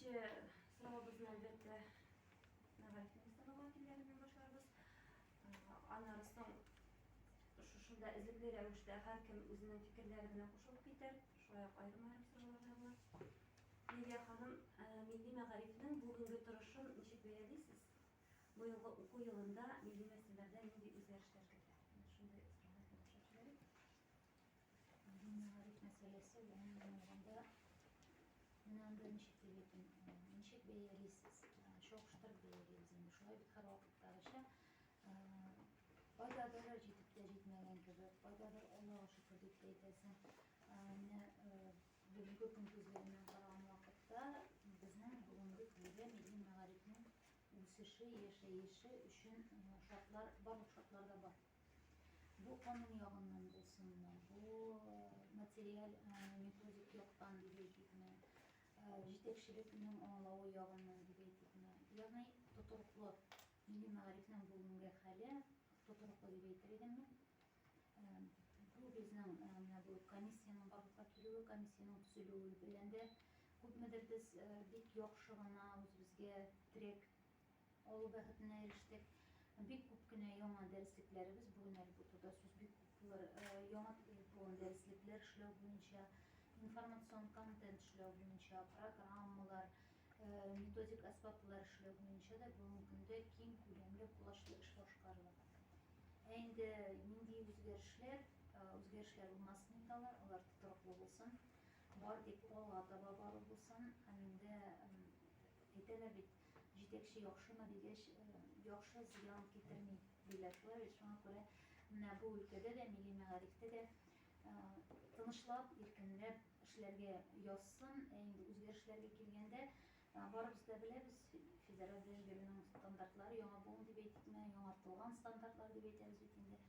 Беренче соравыбызны, әлбәттә, мәгариф министрлыгы вәкилләре белән башларбыз. Аннары соң шушында эзлекле рәвештә һәркем үзенең фикерләре белән кушылып китәр. Шулай ук аерым-аерым сораулар да булыр. Лилия ханым, милли мәгарифнең бүгенге торышын ничек бәялисез? Быелгы уку елында милли мәсьәләләрдә нинди үзгәрешләр көтә? Менә шундый сораулар белән башлап җибәрик. Милли мәгариф мәсьәләсе, гомумән алганда, менә анда ничек дип әйтим, ничек бәялисез? Чагыштырып бәялибез инде. Шулай бит һәрвакыттагыча, кайдадыр җитеп тә җитмәгән кебек, кайдадыр Аллага шөкер дип тә әйтәсең. Менә бүгенге көн күзлегеннән караган вакытта безнең бүгенге көндә милли мәгарифнең үсеше, яшәеше өчен шартлар, барлык шартлар да бар. Бу канун ягыннан булсынмы, бу материаль, методик яктан дип әйтикме, җитәкчелекнең аңлавы ягыннан дип әйтикме. Ягъни тотрыклы милли мәгарифнең бүгенге хәле тотрыклы дип әйтер идем мин. Бу безнең менә бу комиссиянең барлыкка килүе, комиссиянең төзелүе белән дә күпмедер без бик яхшы гына үзебезгә терәк алу бәхетенә ирештек. Бик күп кенә яңа дәреслекләребез, бүген әле бу турыда сүз бик күп булыр, яңа буын дәреслекләр эшләү буенча, информацион контент эшләү буенча, программалар, методик әсбаплар эшләү буенча да бүгенге көндә киң күләмле, колачлы эш башкарыла. Ә инде нинди үзгәрешләр, үзгәрешләр булмасын инде алар, алар тотрыклы булсын, бар тик алга таба бару булсын һәм инде әйтәләр бит, җитәкче яхшымы дигәч, яхшы зыян китерми диләр. Шулай бит, шуңа күрә менә бу өлкәдә дә, милли мәгарифтә дә тынычлап, иркенләп эшләргә язсын. Ә инде үзгәрешләргә килгәндә, барыбыз да беләбез, федераль белем бирүнең стандартлары яңа буын дип әйтикме, яңартылган стандартлар дип әйтәбез бит инде,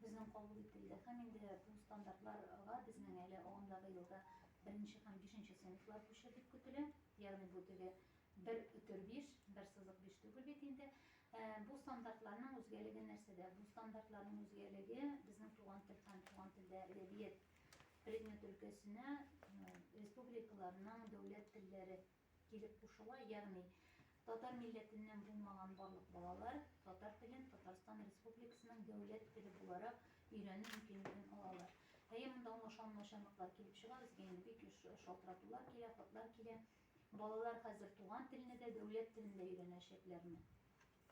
безнең кабул ителде. Һәм инде бу стандартларга безнең әле агымдагы елда беренче һәм бишенче сыйныфлар күчер дип көтелә. Ягъни бу теге бер өтер биш, бер сызык биш түгел бит инде. Бу стандартларның үзгәлеге нәрсәдә? Бу стандартларның үзгәлеге безнең туган тел һәм туган телдә әдәбият предмет өлкәсенә республикаларның дәүләт телләре килеп кушыла, ягъни татар милләтеннән булмаган барлык балалар татар телен Татарстан Республикасының дәүләт теле буларак өйрәнү мөмкинлеген алалар. Әйе, монда аңлаша алмаучанлыклар килеп чыга, безгә инде бик еш шалтыратулар килә, хатлар килә. Балалар хәзер туган телне дә, дәүләт телен дә өйрәнәчәкләрме?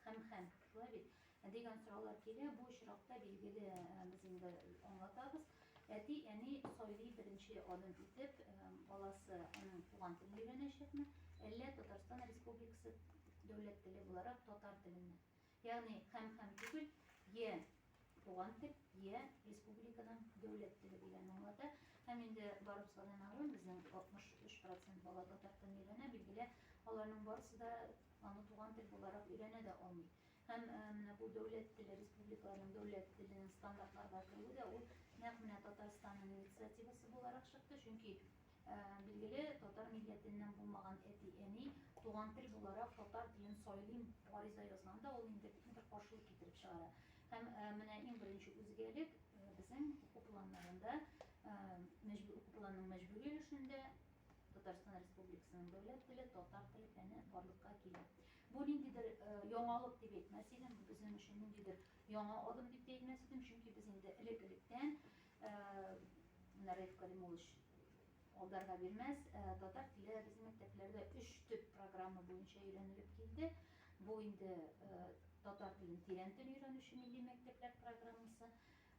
Һәм-һәм, шулай бит? Дигән сораулар килә. Бу очракта, билгеле, без инде аңлатабыз. Әти, әни сайлый беренче адым итеп, баласы аның туган телен өйрәнәчәкме, әллә Татарстан Республикасы дәүләт теле буларак татар теленме? Ягъни һәм-һәм түгел, йә туган тел, йә республиканың дәүләт теле дигәнне аңлата. Һәм инде барыбызга да мәгълүм, безнең 63 процент бала татар телен өйрәнә, билгеле, аларның барысы да аны туган тел буларак өйрәнә дә алмый. Һәм менә бу дәүләт теле, республикаларның дәүләт теленең стандартларга керүе дә ул нәкъ менә Татарстанның инициативасы буларак чыкты, чөнки Билгеле, татар милләтеннән булмаган әти-әни туган тел буларак татар телен сайлыйм гариза язганда, ул инде күпмедер каршылык китереп чыгара. Һәм менә иң беренче үзгәлек безнең уку планнарында, уку планының мәҗбүри өлешендә Татарстан Республикасының дәүләт теле, татар теле фәне барлыкка килә. Бу ниндидер яңалык дип әйтмәс идем, бу безнең өчен ниндидер яңа адым дип тә әйтмәс идем, чөнки без инде элек-электән Менә Рәиф Кәримуллович алдарга бирмәс. Татар теле безнең мәктәпләрдә өч төп программа буенча өйрәнелеп килде. Бу инде татар телен тирәнтен өйрәнүче милли мәктәпләр программасы.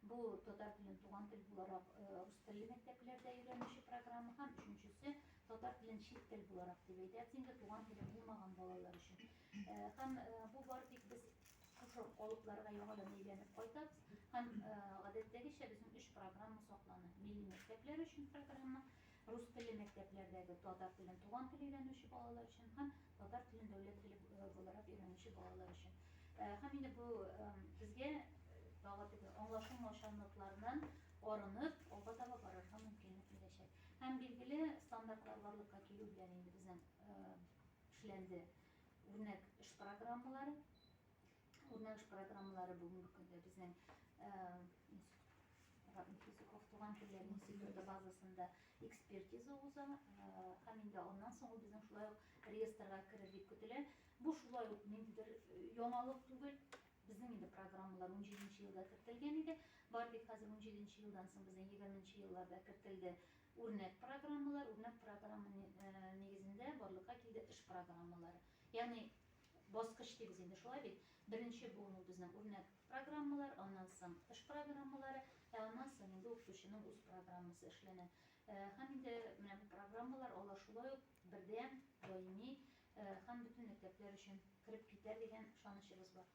Бу татар телен туган тел буларак рус телле мәктәпләрдә өйрәнүче программа һәм өченчесе татар телен чит тел буларак дип әйтәбез инде туган теле булмаган балалар өчен. Һәм бу бары тик без шушы калыпларга яңадан әйләнеп кайтабыз һәм гадәттәгечә безнең өч программа саклана. Милли мәктәпләр өчен программа, рус телле мәктәпләрдәге татар телен туган тел өйрәнүче балалар өчен һәм татар телен дәүләт теле буларак өйрәнүче балалар өчен. Һәм инде бу безгә тагы теге аңлашылмаучанлыклардан арынып, алга таба барырга мөмкинлек бирәчәк. Һәм билгеле, стандартлар барлыкка килү белән инде безнең эшләнде үрнәк эш программалары. Үрнәк эш программалары бүгенге көндә безнең Физиков туган телләр институты базасында экспертиза уза һәм инде аннан соң ул безнең шулай ук реестрга керер дип көтелә. Бу шулай ук ниндидер яңалык түгел. Безнең инде программалар 17 елда кертелгән иде. Бары тик хәзер 17 елдан соң безнең 20 елларда кертелде үрнәк программалар. Үрнәк программа нигезендә барлыкка килде эш программалары. Ягъни баскыч дибез инде шулай бит. Беренче буын ул безнең үрнәк программалар, аннан соң эш программалары, ә аннан соң инде укытучының үз программасы эшләнә. Һәм инде менә бу программалар алар шулай ук бердәм, даими һәм бөтен мәктәпләр өчен кереп китәр дигән ышанычыбыз бар.